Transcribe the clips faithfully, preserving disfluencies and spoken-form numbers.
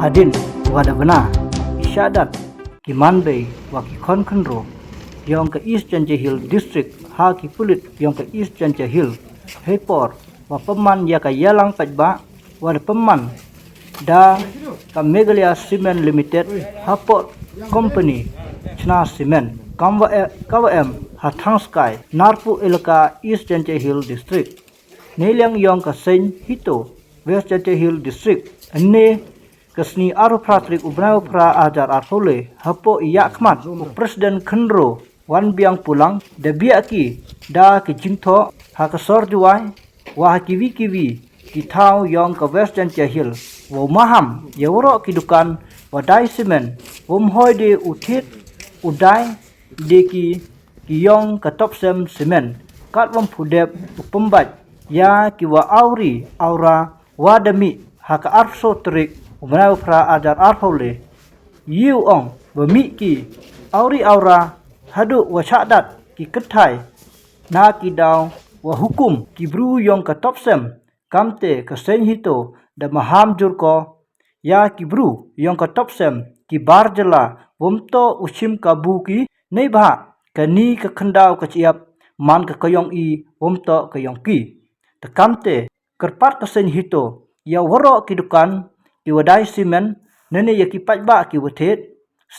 Hadien wa da bna ki shahdat ki manbei wa ki khon khynraw yong ka East Jaintia Hills District ha ki pulit yong ka East Jaintia Hills heipor wa pynman ya ka yalang paidbah wa da pynman da ka Meghalaya Cement Limited hapoh company China Cement kam wa e-, ka wa em ha Thangskai Narpuh Elaka East Jaintia Hills District. Neiliang yong ka seng HITO West Jaintia Hills District, ne ka sngi arphew phra tarik u bnai u phra arhajar arphew le hapoh i yakhmat u President khynraw Wanbiang Pulang da biah ki da ki jingthoh ha ka sor Jowai wa ha kiwi kiwi ki thaw yong ka West Jaintia Hills wa u maham ya waroh ki dukan wa dai cement wa um hoi de u thied u dai de ki ki yong ka Topcem Cement kat wa um pudep u pynbait ya ki wa awri awra wa da mih ha ka arphew tarik u bnai u phra arhajar arphew le. Yu ong wa mih ki awri awra haduh wa shahdat ki kynthai na ki daw wa hukum ki bru yong ka Topcem. Kamte ka seng HITO da maham jur ko ya ki bru yong ka Topcem ki bar jylla wa um toh u shim kabu ki neibhah kani ka khyndaw ka shyiap man ka ka yong i wa um toh ka yong ki. Te kamte kyrpad ka seng HITO ya waroh ki dukan ki wa dai cement ne ne ya ki paidbah ki wa thied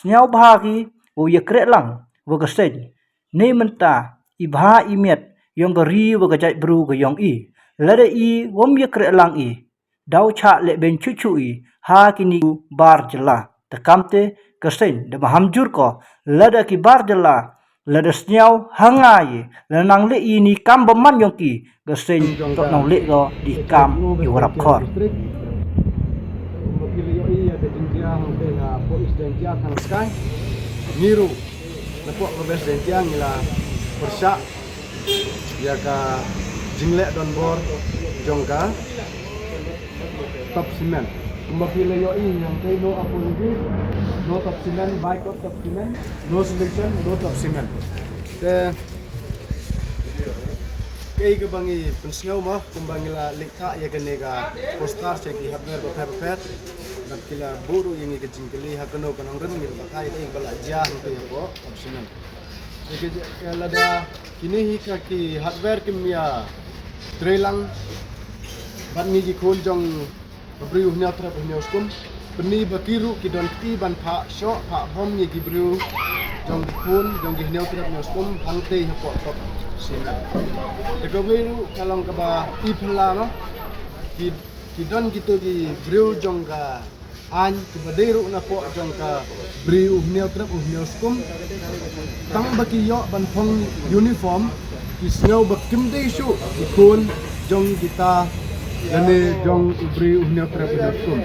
sniaw bha ki wa ya kreh lang wa ka seng. Nei mynta i bha i miat yong ka ri wa ka jaitbru ka yong i. Lada i wa um ya kreh lang i daw chah leh beiñ chuh chuh i ha kini bar jylla. Te kamte ka seng da maham jur ko lada ki bar jylla lada sniaw ha nga i lada nang leh i ni kam ba man yong ki ka seng toh nang leh ko di kam i wa rap khor. Ngi ruh na pok ka West Jaintia ngi la pyrshah ya ka jingleh donbor jong ka Top Cement. Kumba phi la ïohi hangtei, no apology, no Top Cement, boycott Top Cement, no solution, no Top Cement. Te kaei kaba ngi pynsngew mo, kumba ngi la leit thah ïa kane ka poster sha ki hardware bapher bapher. Bad ki la buh ruh ïa ngi ka jingkylli ha kano ka nongrim ngi la batai kaei ba la jia hangtei hapoh Top Cement. Ïa ka, ïa lada kine hi ka ki hardware kim ïa trei lang bad ngi ki khun jong ka briew Hynñiewtrep Hynñiewskum. Pynban ba ki ruh ki don kti ban phah shoh phah bom ïa ki briew jong ki khun jong ki Hynñiewtrep Hynñiewskum hangtei hapoh Top Cement. Te kawei ruh ka long kaba i phylla noh. Ki, ki don kito ki briew jong ka aiñ kiba dei ruh na pok jong ka briew u Hynñiewtrep u Hynñiewskum. Tang ba ki ïoh ban phong uniform ki sngew ba kim dei shuh ki khun jong kita lane jong u briew u Hynñiewtrep u Hynñiewskum.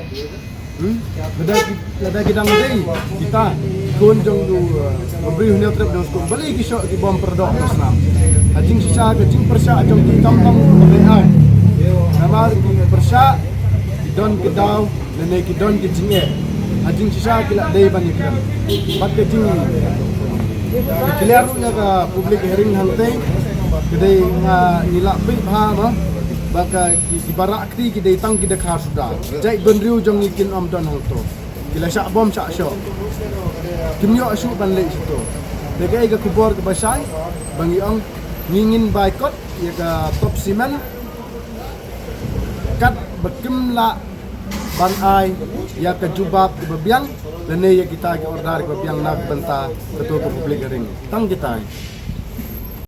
Hmm? Lada ki, lada ki dang dei kita ki khun jong u, uh, u briew u Hynñiewtrep u Hynñiewskum, balei ki shoh ki bom pyrdoh ka snam? Ha jingshisha ka jingpyrshah jong ki kam tang ba dei aiñ. Namar ki pyrshah ki don ki daw lane ki don ki jingeh. Ha jingshisha ki la dei ban ïakren. Bad ka jing ka clear ruh ïa ka public hearing hangtei ka dei nga ngi la peit bha ba ba ka ki, ki baroh kti ki dei tang ki dkhar suda. Jaitbynriew jong ngi kin ym don hangto. Ki la shah bom shah shoh. Kim ïoh shuh ban leit shato. Te kaei ka khubor kaba shai ba ngi ong ngi ngin boycott ïa ka Top Cement. Kat ba kim lah ban ai ïa ka jubab kaba biang lane ïa kita ki order kiba biang na ka bynta kato ka public hearing. Tang kita.